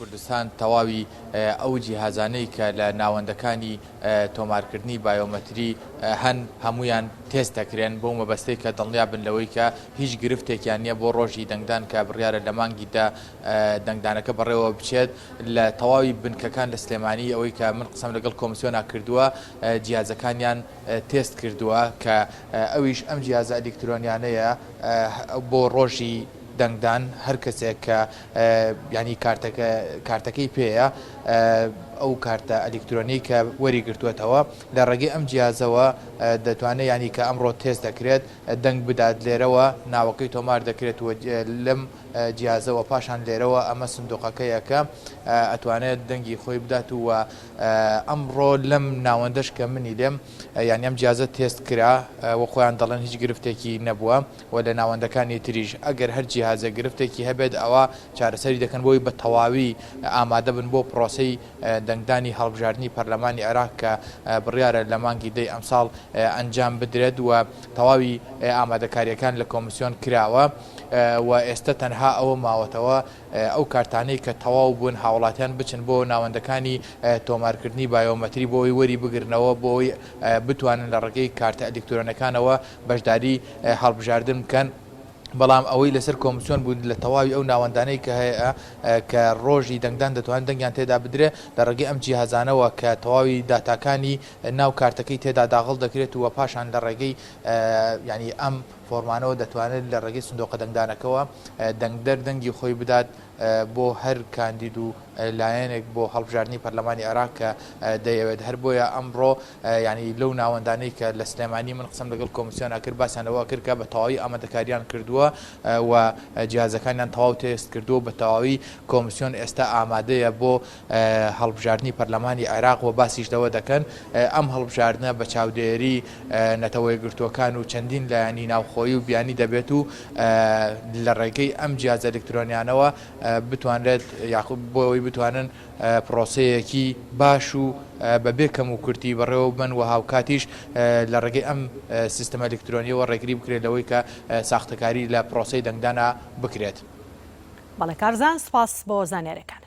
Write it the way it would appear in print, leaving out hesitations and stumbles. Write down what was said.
کوردستان تەواوی ئەو جیهازانەی کە لە ناوەندەکانی تۆمارکردنی بایۆمەتری هەن هەموویان تێست دەکرێن بەو مەبەستەی کە دڵنیابن لەوەی کە هیچ گرفتێکیان نییە بۆ ڕۆژی دەنگدان کە بڕیارە لە مانگی دە دەنگدانەکە بەڕێوە بچێت لە تەواوی بنکەکان لە سلێمانی ئەوەی کە من قسەم لەگەڵ کۆمسیۆنا کردووە جیازەکانیان تێست کردووە کە ئەویش ئەم جیازە ئەلیکترۆنیانەیە بۆ ڕۆژی دەنگدان هەر کەسێک کە یانی کارتەکە کارتەکەی پێیە ئەو کارتە ئەلیکترۆنی کە وەری گرتووەتەوە لە ڕێگەی ئەم جیازەوە دەتوانێت ینی کە ئەمڕۆ تێست دەکرێت دەنگ بدات لێرەوە ناوەکەی تۆمار دەکرێت و لەم جیازەوە پاشان لێرەوە ئەمە سندوقەکەیە کە ئەتوانێت دەنگی خۆی بدات و ئەمڕۆ لەم ناوەندەش کە منی لێم یانی ئەم جیازە تێست کرا و خۆیان دەڵێن هیچ گرفتێکی نەبووە و لە ناوەندەکانی تریش ئەگەر هەر جیهازێک گرفتێکی هەبێت ئەوا چارەسەری دەکەن بۆی بە تەواوی ئامادە بن بۆ پرۆسەی دەنگدانی هەڵبژاردنی پەرلەمانی عێراق کە بڕیارە لە مانگی دەی ئەمساڵ ئەنجام بدرێت و تەواوی ئامادەکارییەکان لە کۆمسیۆن کراوە و ئێستە تەنها ئەوە ماوەتەوە ئەو کارتانەی کە تەواو بوون هاوڵاتیان بچن بۆ ناوەندەکانی تۆمارکردنی بایۆمەتری بۆ ئەوەی وەری بگرنەوە بۆ ئەوەی بتوانن لە ڕێگەی کارتە ئەلیکترۆنەکانەوە بەشداری هەڵبژاردن بکەن. بەڵام ئەوەی لەسەر کۆمسیۆن بوو لە تەواوی ئەو ناوەندانەی کە هەیە کە ڕۆژی دەنگدان دەتوانن دەنگیان تێدا بدرێ لە ڕێگەی ئەم جیهازانەوە کە تەواوی داتاکانی ناو کارتەکەی تێدا داغڵ دەکرێت و پاشان لە ڕێگەی یانی ئەم فۆرمانەوە دەتوانێت لە ڕێگەی سندۆقە دەنگدانەکەوە دەنگدەر دەنگی خۆی بدات بۆ هەر کاندید و لایەنێک بۆ هەڵبژاردنی پەرلەمانی عێراق کە دەیەوێت. هەر بۆیە ئەمڕۆ یانی لەو ناوەندانەی کە لە سلێمانی من قسەم لەگەڵ کۆمسیۆن ئەکرد باسیان لەوە کرد کە بە تەواوی ئامادەکاریان کردووە و جیهازەکانیان تەواو تێست کردووە بە تەواوی کۆمسیۆن ئێستا ئامادەیە بۆ هەڵبژاردنی پەرلەمانی عێراق و باسیش لەوە دەکەن ئەم هەڵبژاردنە بە چاودێری نەتەوەیەکگرتووەکان و چەندین لایەنی ناوخۆیی و بیانی دەبێت و لە ڕێگەی ئەم جیازە ئەلکترۆنیانەوە بتوانرێت یاخود بۆ ئەوەی بتوانن پرۆسەیەکی باش و بەبێ کەم و کورتی بەڕێوە ببەن و هاوکاتیش لە ڕێگەی ئەم سیستەمە ئەلکترۆنیەوە ڕێگری بکرێت لەوەی کە ساختەکاری لە پرۆسەی دەنگدانا بکرێت. بەڵێ کارزان سوپاس بۆ زانیاریەکانت.